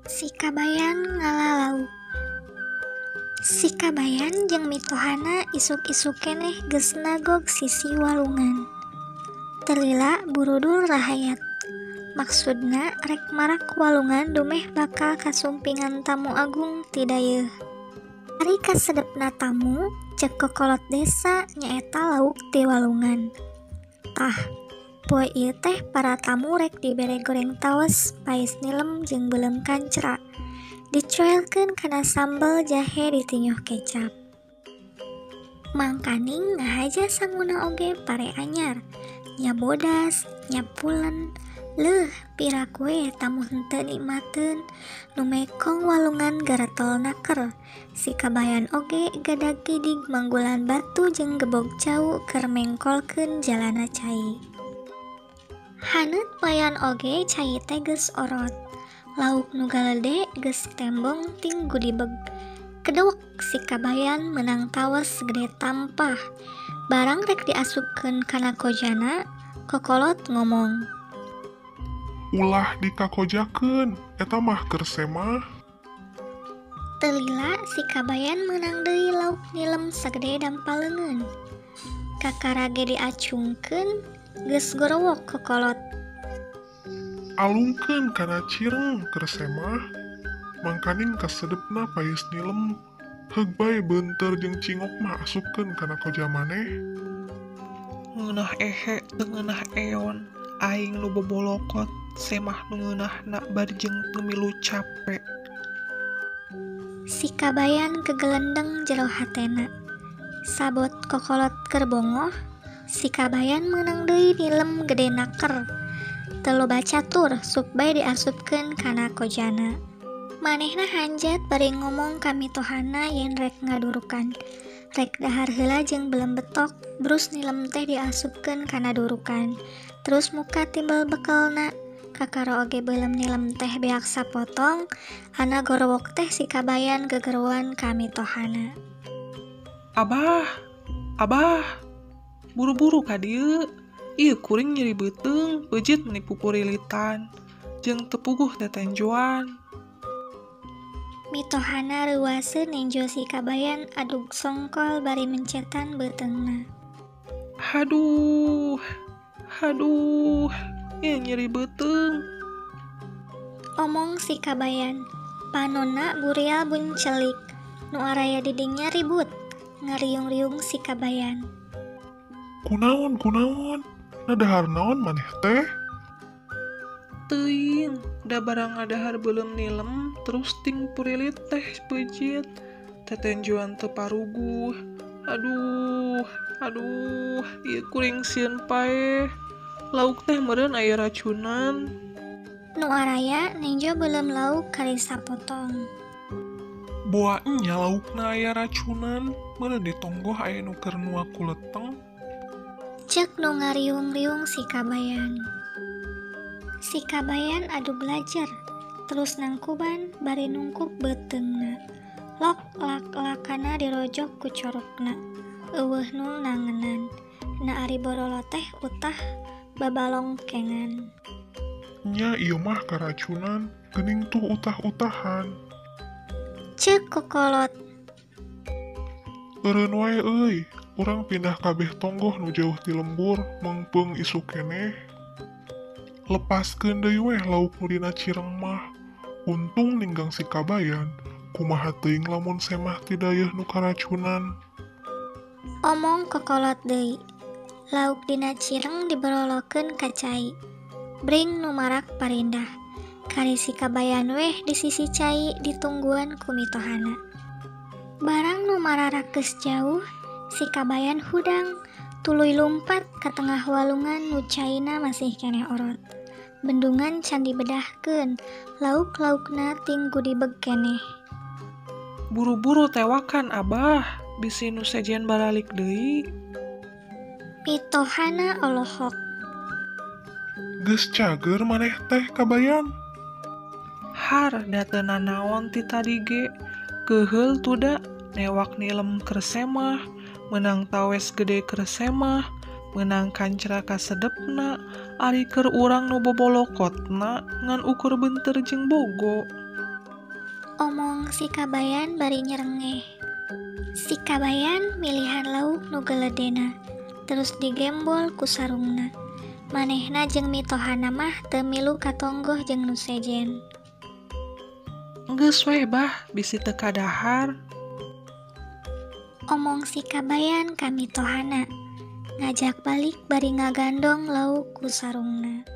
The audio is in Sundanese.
Si Kabayan ngala lauk. Si Kabayan jeung mitohana isuk-isuk keneh geus nagog sisi walungan. Teu lila burudul rahayat. Maksudna rek marak walungan dumeh bakal kasumpingan tamu agung ti dayeuh. Ari kasedepna tamu, ceuk kokolot desa nyaeta lauk ti walungan. Tah, poe ieu teh para tamu rek dibere goreng tawes, pais nilem jeung beuleum kancra. Dicoelkeun kana sambel jahe ditinyoh kecap. Mangkaning ngahaja sanguna oge pare anyar, nya bodas, nya pulen. Leuh, piraku we tamu henteu nikmateun, nu mekong walungan garetol naker. Si Kabayan oge gadag-gidig manggulan batu jeung gebog cau keur mengkolkeun jalana cai. Haneut payan oge cai teh geus orot. Lauk nu galede geus tembong ting gudibeg. Kedewek si Kabayan meunang tawes gede tampah. Barang rek diasupkeun kana kojana, kokolot ngomong. Ulah dikakojakeun, eta mah keur semah. Teu lila si Kabayan meunang deui lauk nilem sagede dampal leungeun. Kakara ge diacungkeun, geus gorowok kokolot. Alungkeun kana cireng keur semah, mangkaning kasedepna pais nilem. Heug bae beunteur jeung cingok mah asupkeun kana koja maneh. Ngeunah ehe teu ngeunah eon, aing nu bobolokot. Semah nu ngeunahna bari jeung teu milu cape. Si Kabayan kegelendeng jero hatena. Sabot kokolot keur bongoh, si Kabayan meunang deui nilem gede naker. Teu loba catur sup bae diasupkeun kana kojana. Manehna hanjat bari ngomong ka mitohana yen rek ngadurukan. Rek dahar heula jeung beuleum betok, brus nilem teh diasupkeun kana durukan. Terus muka timbel bekelna. Kakara oge beuleum nilem teh beak sapotong, ana gorowok teh si Kabayan gegeruan ka mitohana. Abah, abah, buru-buru ka dieu. Ieu kuring nyeri beuteung, beujit meni pupurilitan, jeung teu puguh tetenjoan. Mitohana reuwaseun nenjo si Kabayan adug songkol bari mencetan beuteungna. Haduh, haduh. Ieu nyeri beuteung. Omong si Kabayan, panonna burial buncelik, nu araya di dinya ribut, ngariung-riung si Kabayan. Kunaon, kunaon, nadahar naon maneh teh? Teuing, da barang ngadahar beuleum nilem, terus ting purilit teh beujit, tetenjoan teu paruguh. Aduh, aduh, ieu kuring sieun paeh. Lauk teh meureun aya racunan. Nu araya nenjo beuleum lauk kari sapotong. Boa nya laukna aya racunan, meureun ditonggoh aya nu keur nuak kuleteng. Ceuk nu ngariung-riung si Kabayan. Si Kabayan adu belajar, terus nangkuban bari nungkup beuteungna. Lok lak lakana dirojok ku corokna. Eueuh nu nangenan. Na ari borolo teh utah babalongkengan. Nya ieu mah karacunan, geuning tuh utah-utahan. Ceuk kokolot. Eureun wae euy, urang pindah kabeh tonggoh nu jauh ti lembur, meungpeung isuk keneh. Lepaskeun deui weh lauk nu dina cireng mah. Untung ninggang si Kabayan, kumaha teuing lamun semah ti dayeuh nu karacunan. Omong kokolot deui. Lauk dina cireng diberolokeun ka cai. Bring nu marak parindah. Kari si Kabayan weh di sisi cai ditungguan ku mitohana. Barang nu mararakes jauh, si Kabayan hudang, tuluy lumpat ka tengah walungan nu caina masih keneh orot. Bendungan can dibedahkeun, lauk-laukna ting gudibeg keneh. Buru-buru tewakan abah, bisi nu sejen baralik deui. Mitohana olohok. Geus cager maneh teh Kabayan. Har da teu nanaon ti tadi ge. Keuheul tuda newak nilem keur semah, meunang tawes gede keur semah, meunang kancra kasedepna, ari keur urang nu bobolokotna ngan ukur beunteur jeung bogo. Omong si Kabayan bari nyerengeh. Si Kabayan milihan lauk nu geledena, terus digembol ku sarungna. Manehna jeung mitohana mah teu milu katonggoh jeung nu sejen. Geus weh bah, bisi teu kadahar. Omong si Kabayan ka mitohana, ngajak balik bari ngagandong lauk ku sarungna.